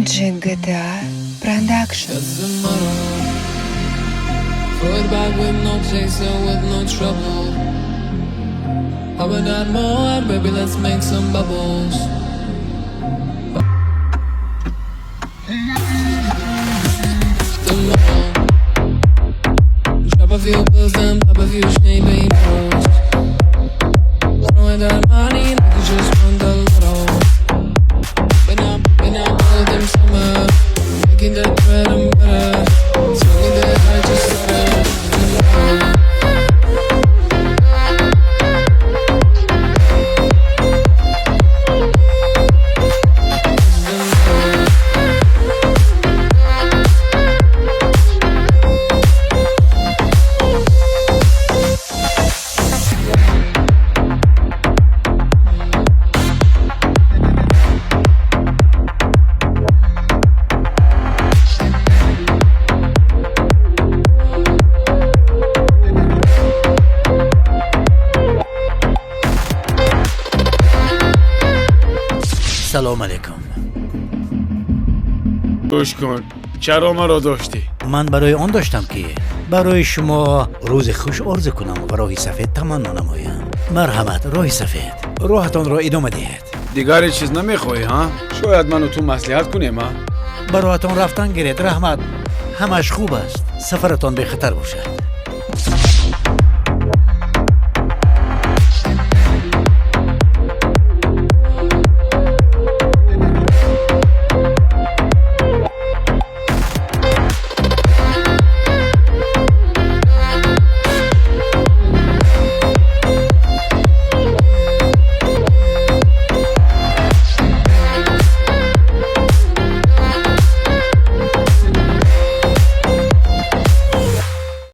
Magic GTA Production. That's the motto. Throw it back with no chaser, with no trouble. I would add more, baby, let's make some bubbles. The motto. Drop a few pills, then pop a few champagne bottles. Throwing that money like you just won the lotto. Been out all them summer, making that bread and butter. Tell me that I just started. Салом алейкум. Гӯш кун, чаро маро доштӣ? Ман барои он доштам, ки барои шумо рӯзи хуш орзу кунам ва роҳи сафед таманно намоям. Марҳамат, роҳи сафед, роҳатонро идома диҳед. Дигаре чиз намехоҳӣ, ҳа? Шояд ману ту маслиҳат кунем, а? Ба роҳатон рафтан гиред. Раҳмат, ҳамаш хуб аст, сафаратон бехатар бошад.